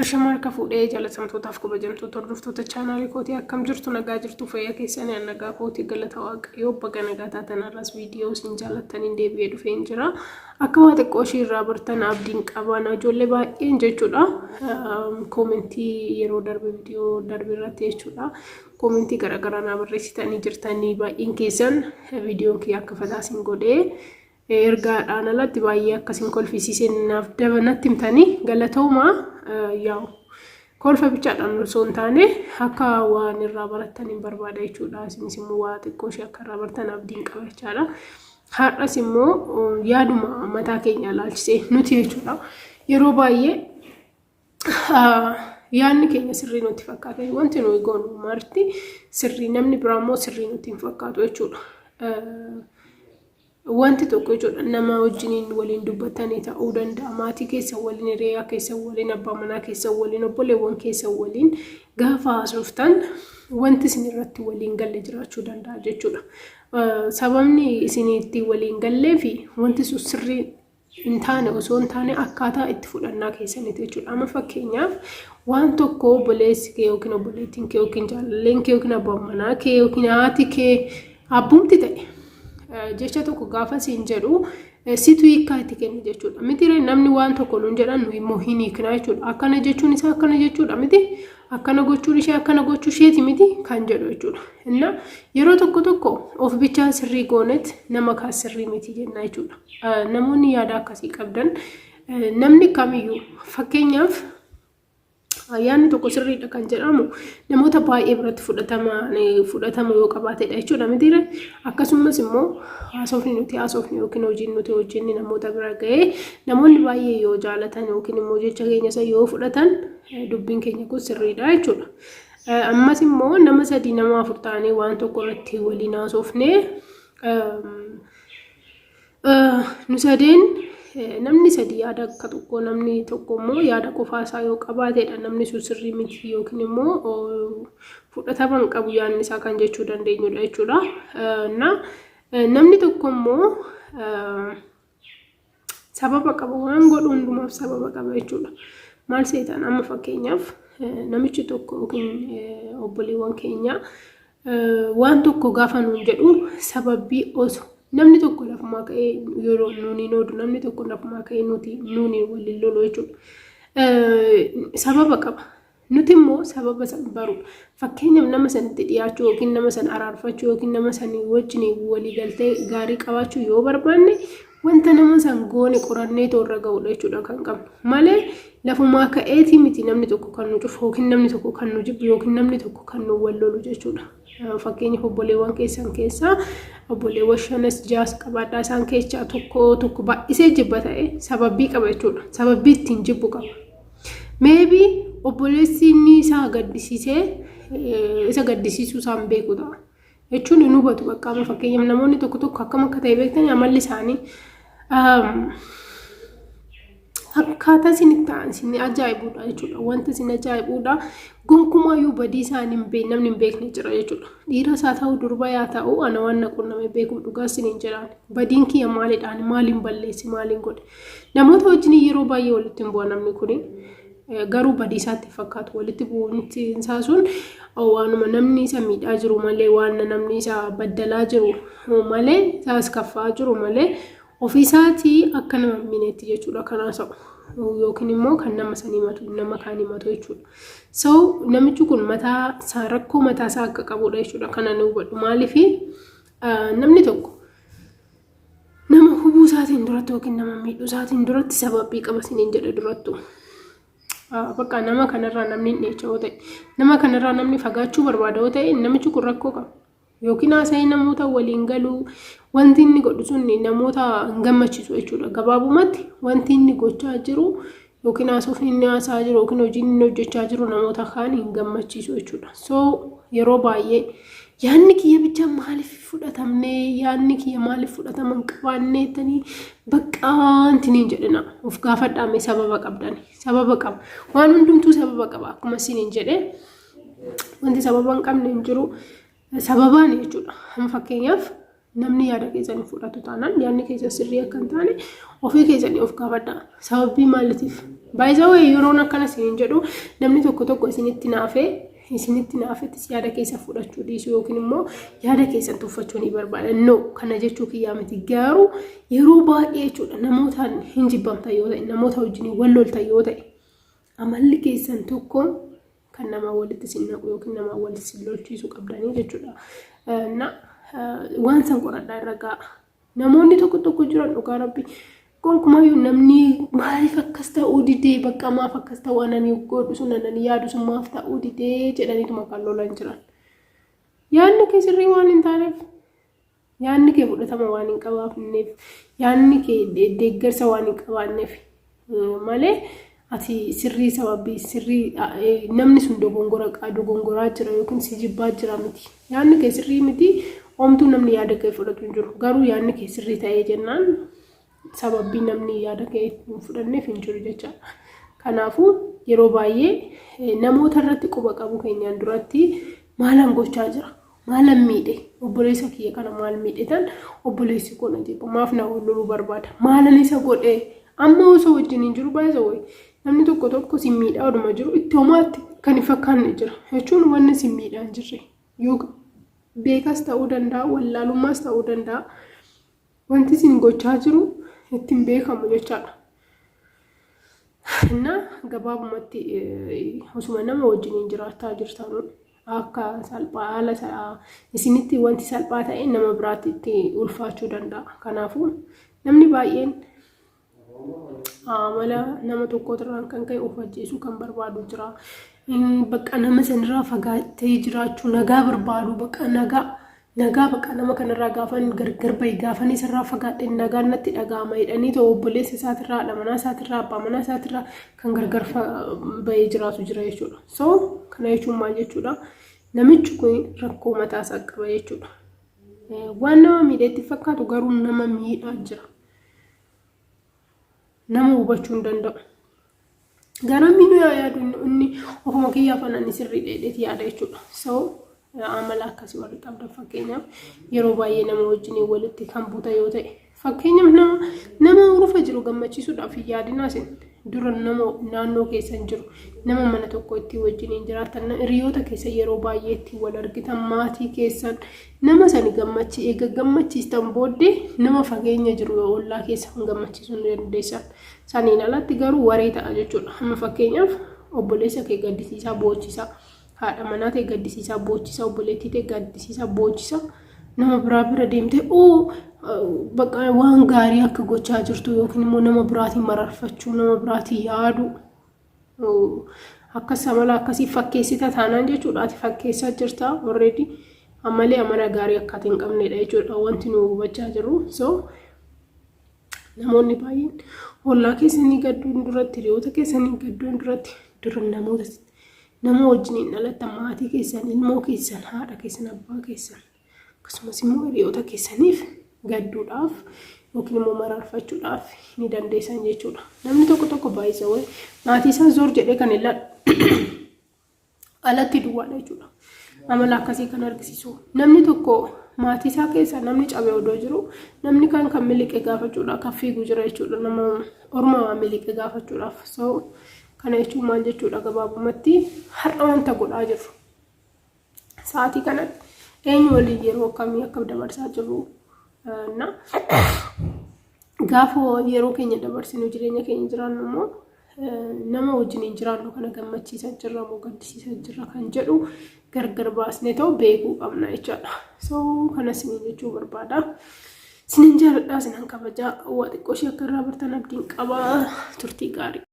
Ashama harka fuudhee jaalatamtootaaf kabajamtoota hordoftoota chaanaalii kootii, akkam jirtu? Nagaa jirtu? Fayyaa keessanii? An nagaa kootii, galata Waaqayyoo. Baga nagaa taatan. Har'as viidiyoo isin jaallattaniin deebi'ee dhufeen jira. Akka waa xiqqoo ishii irraa bartan abdiin qaban. Ijoollee baay'een jechuudha, koomentii yeroo darbe, viidiyoo darbe irratti jechuudha, koomentii garaagaraa naa barreessitanii jirtanii. Baay'een keessan viidiyoon kiyya akka fataa isin godhee, ergaadhaan alatti baay'ee akkasiin kolfisiisee naaf daba natti himtanii, galatoomaa. Yaa'u kolfa bichaadhaan osoo hin taane akka waan irraa barattan hin barbaada jechuudha. Isinis immoo waa xiqqoo ishee akka irraa bartan abdiin qaba jechaadha. Har'as immoo yaaduma mataa keenya ilaalchisee nuti jechuudha. Yeroo baay'ee yaadni keenya sirrii nutti fakkaata. Wanti nuyi goonu marti sirrii, namni biraa immoo sirrii nutti hin fakkaatu jechuudha. Wanti tokko jechuudha, nama wajjiniin waliin dubbatanii ta'uu danda'a. Maatii keessan waliin, hiriyaa keessan waliin, abbaa manaa keessan waliin, obboleewwan keessan waliin gaafa haasoftan wanti isin irratti waliin galle jiraachuu danda'a jechuudha. Sababni isin itti waliin gallee fi wanti sun sirrii hin taane osoo hin taane akkaataa itti fudhannaa keessaniiti jechuudha. Amma fakkeenyaaf waan tokko obboleessi kee yookiin obboleettiin kee yookiin jaalalleen kee yookiin abbaan manaa kee yookiin haati kee, abbumti ta'e, jecha tokko gaafa siin jedhu situ hiikkaa itti kenna jechuudha. Miti namni waan tokko nuun jedhan nu immoo hin hiikna jechuudha. Akkana jechuun isaa akkana jechuudha miti. Akkana gochuun ishee akkana gochuu isheeti miti kan jedhu jechuudha. Inna yeroo tokko tokko of bichaa sirrii goonet nama kaas sirrii miti jenna jechuudha. Namoonni yaada akkasii qabdan, namni kamiyyuu fakkeenyaaf yaadni tokko sirriidha kan jedhamu namoota baay'ee biratti fudhatama yoo qabaatedha jechuudha mitiire. Akkasumas immoo haasofni nuti haasofni yookiin hojiin nuti hojjenni namoota bira ga'ee namoonni baay'ee yoo jaalatan yookiin immoo jecha keenya isa yoo fudhatan dubbiin keenya kun sirriidha jechuudha. Ammas immoo nama sadii, nama afur ta'anii waan tokko irratti waliin haasofnee nu sadeen, namni sadi yaada akka tokko, namni tokko immoo yaada qofaa isaa yoo qabaatedha namni sun sirrii miti yookiin immoo fudhatama hin qabu yaadni isaa kan jechuu dandeenyudha jechuudha. Na namni tokko immoo sababa qaba, waan godhu hundumaaf sababa qaba jechuudha. Maal seetaan, amma fakkeenyaaf namichi tokko yookiin obboleewwan keenya waan tokko gaafa nuun jedhu sababbii osoo namni tokko lafumaa ka'ee yeroo nuun hin oodu, namni tokko lafumaa ka'ee nuti nuun waliin lolu jechuudha. Sababa qaba. Nuti immoo sababa san baru. Fakkeenyaaf nama sanitti dhiyaachuu yookiin nama san araarfachuu yookiin nama sanii wajjin waliigaltee gaarii qabaachuu yoo barbaanne, wanta nama san goone qorannee toorra ga'uudha jechuudha kan qabnu. Malee lafumaa ka'eetii miti namni tokko kan nu cufu yookiin namni tokko kan nu jibbu yookiin namni tokko kan nu wal lolu jechuudha. Fakkeenyaaf obboleewwan keessan keessaa, obboleewwan shanas jaas qabaadhaa, isaan keessaa tokko tokko baay'isee jibba ta'e sababii qaba jechuudha. Sababii ittiin jibbu qaba. Maybe obboleessi inni isaa gaddisiisee isa gaddisiisuu isaan beeku ta'a. Jechuun hin hubatu bakka. Amma fakkeenyaaf namoonni tokko tokko akkam akka ta'e beektanii, amalli isaanii, akkaataa isin itti ta'an isin ajaa'ibuudha jechuudha. Wanta isin ajaa'ibuudha. Gonkumaayyuu badii isaanii hin beekne namni hin beekne jira jechuudha. Dhiiras haa ta'u, durba haa ta'u, ana waan na qunname beekuuf dhugaa isiniin jedhaan. Badiin kiyya maalidhaan? Maaliin balleessi? Maaliin godhe? Namoota wajjin yeroo baay'ee walitti hin bu'a namni kuni. Garuu badii isaatti fakkaatu walitti bu'uun isaa sun waanuma namni isa miidhaa jiru malee, waan namni isa baddalaa jiru malee, isaas kaffaa jiru malee, ofiisaatii akka nama hin miinetti jechuudha kan haasa'u yookiin immoo kan nama san himatu, nama kaan himatu jechuudha. So namichi kun mataa isaa, rakkoo mataa isaa akka qabudha jechuudha kan ani hubadhu. Maaliif namni tokko nama hubuu isaatiin duratti yookiin nama miidhuu isaatiin duratti sababii qaba isiniin jedhe durattu. Bakka nama kanarraa namni hin dheecha yoo ta'e, nama kanarraa namni fagaachuu barbaada yoo ta'e, namichi kun rakkoo qaba. Yookiin haasa'ee namoota waliin galuu, wanti inni godhu sun namoota hin gammachiisu jechuudha. Gabaabumatti wanti inni gochaa jiru yookiin haasofni inni haasa'aa jiru yookiin hojiin inni hojjechaa jiru namoota kaan hin gammachiisu jechuudha. So yeroo baay'ee yaadni kiyya bicha maaliif fudhatamne, yaadni kiyya maaliif fudhatama hin qabaanne jettanii bakka wanti niin jedhina of gaafadhaa. Sababa qabdani, sababa qaba, waan hundumtuu sababa qaba. Akkuma isiniin jedhe, wanti sababa hin qabne hin jiru, sababaan jechuudha. Amma fakkeenyaaf namni yaada keessan fudhatu taanaan, yaadni keessan sirrii akka hin taane ofii keessanii of gaafadhaa. Sababii maaliitiif? Baay'ee yeroon akkana isiniin jedhu namni tokko tokko isinitti naafee isinitti naafettis yaada keessa fudhachuu dhiisuu yookiin immoo yaada keessan tuffachuu ni barbaada. No, kana jechuu kiyyaa miti. Garuu yeroo baay'ee jechuudha namootaan hin jibbamtan yoo ta'e, namoota wajjin wal loltan yoo ta'e, amalli keessan tokko kan nama walitti isin naqu yookiin nama walitti isin lolchiisuu qabdanii jechuudha. Na waan san qoradhaa irra ga'a. Namoonni tokko tokko jiran dhugaa rabbi gonkumayyuu namni maaliif akkas ta'uu didee, bakka maaf akkas ta'uu, ananii godhu sun, ananii yaadu sun maaf ta'uu didee jedhaniituma kan lolan jiran. Yaadni kee sirrii waan hin taaneef, yaadni kee fudhatama waan hin qabaanneef, yaadni kee deeggarsa waan hin qabaanneef malee ati sirrii sababii sirrii namni sun dogongora dogongoraa jira yookiin si jibbaa jira miti. Yaadni kee sirrii miti, homtuu namni yaada kee fudhatu hin jiru. Garuu yaadni kee sirrii ta'ee jennaan sababii namni yaada kee hin fudhanneef hin jiru jechaadha. Kanaafuu yeroo baay'ee namoota irratti quba qabu keenyaan duratti maalan gochaa jira? Maalan miidhe? Obboleessa kiyya kana maal miidhe tan obboleessi koo na jibba? Maaf na wal loluu barbaada? Maalan isa godhe? Amma osoo wajjin hin jiru baay'ee wayi. Namni tokko tokko si miidhaa oduma jiru itti homaatti kan hin fakkaanne jira. Jechuun wanni si miidhaa hin jirre. Yoo beekas ta'uu danda'a, wallaalummaas ta'uu danda'a. Wanti isin gochaa jiru ittiin beekamu jechaadha. Innaa gabaabumatti osuma nama wajjiniin jiraataa jirtanuu akka salphaa haala isinitti wanti salphaa ta'e nama biraatti itti ulfaachuu danda'a. Kanaafuu namni baay'een amala nama tokkootirraan kan ka'e of ajjeesuu kan barbaadu jira. Bakka nama sanirraa fagaatee jiraachuu nagaa barbaadu, bakka nagaa nagaa bakka nama kanarraa gaafan gargar bahe, gaafan isarraa fagaadhe nagaan natti dhaga'ama jedhanii ta'u obboleessa isaatirraa, haadha manaa isaatirraa, abbaa manaa isaatirraa kan gargar bahee jiraatu jira jechuudha. So kana jechuun maal jechuudha? Namichi kun rakkoo mataa isaa qaba jechuudha. Waan nama miidheetti fakkaatu garuu nama miidhaa jira. Nama hubachuu hin danda'u. Gara miidhuu yaa yaadu inni ofuma kiyyaaf ani sirrii dheedheeti yaada jechuudha. So amala akkasii warri qabdan, fakkeenyaaf yeroo baay'ee nama wajjin walitti kan buuta yoo ta'e, fakkeenyaaf nama urufa jiru gammachiisuudhaaf hin yaadinaa. Isin dura nama naannoo keessan jiru, nama mana tokko itti wajjiniin jiraatan, hiriyoota keessa yeroo baay'ee itti wal argitan, maatii keessan, nama sani gammachi eega gammachiistan booddee nama fageenya jiru yoo ollaa keessan gammachiisuu ni dandeessan. Saniin alatti garuu waree ta'a jechuudha. Amma fakkeenyaaf obboleessa kee gaddisiisaa boochisaa, haadha manaa ta'e gaddisiisaa boochisaa, obboleettii ta'e gaddisiisaa boochisaa, nama biraa bira deemtee oo bakka waan gaarii akka gochaa jirtu yookiin immoo nama biraatiin mararfachuu, nama biraatiin yaaduu akkas amala akkasii fakkeessita taanaan jechuudha, ati fakkeessaa jirta already, ammalee amala gaarii akka ati hin qabnedha jechuudha wanti nu hubachaa jirru. So namoonni baay'een ollaa keessanii gadduun duratti, hiriyoota keessanii gadduun duratti, dura namoota nama wajjiniin dhalattan, maatii keessan, ilmoo keessan, haadha keessan, abbaa keessan, akkasumas immoo hiriyoota keessaniif gadduudhaaf yookiin immoo mararfachuudhaaf ni dandeessan jechuudha. Namni tokko tokko baay'isa wayi maatii isaa zoor jedhee kan ilaalu alatti duwwaadha jechuudha. Amala akkasii kan argisiisu. Namni tokko maatii isaa keessa namni cabee odoo jiru namni kan kan miliqe gaafachuudhaaf kan fiigu jira jechuudha. Nama orma waan miliqe gaafachuudhaaf. So kana jechuun maal jechuudha? Gabaabumatti har'a wanta godhaa jirru, sa'aatii kanatti eenyu waliin yeroo akkamii akka dabarsaa jirru na gaafa yeroo keenya dabarsinu, jireenya keenya jiraannu immoo nama wajjiniin jiraannu kana gammachiisaa jirra moo gaddisiisaa jirra kan jedhu gargar baasnee ta'u beekuu qabna jechaadha. So kana isiniin jechuu barbaada. Isinin jaaladhaa, isinan kabajaa. Waa xiqqoo ishee akka irraa bartan abdiin qabaa. Turtii gaarii.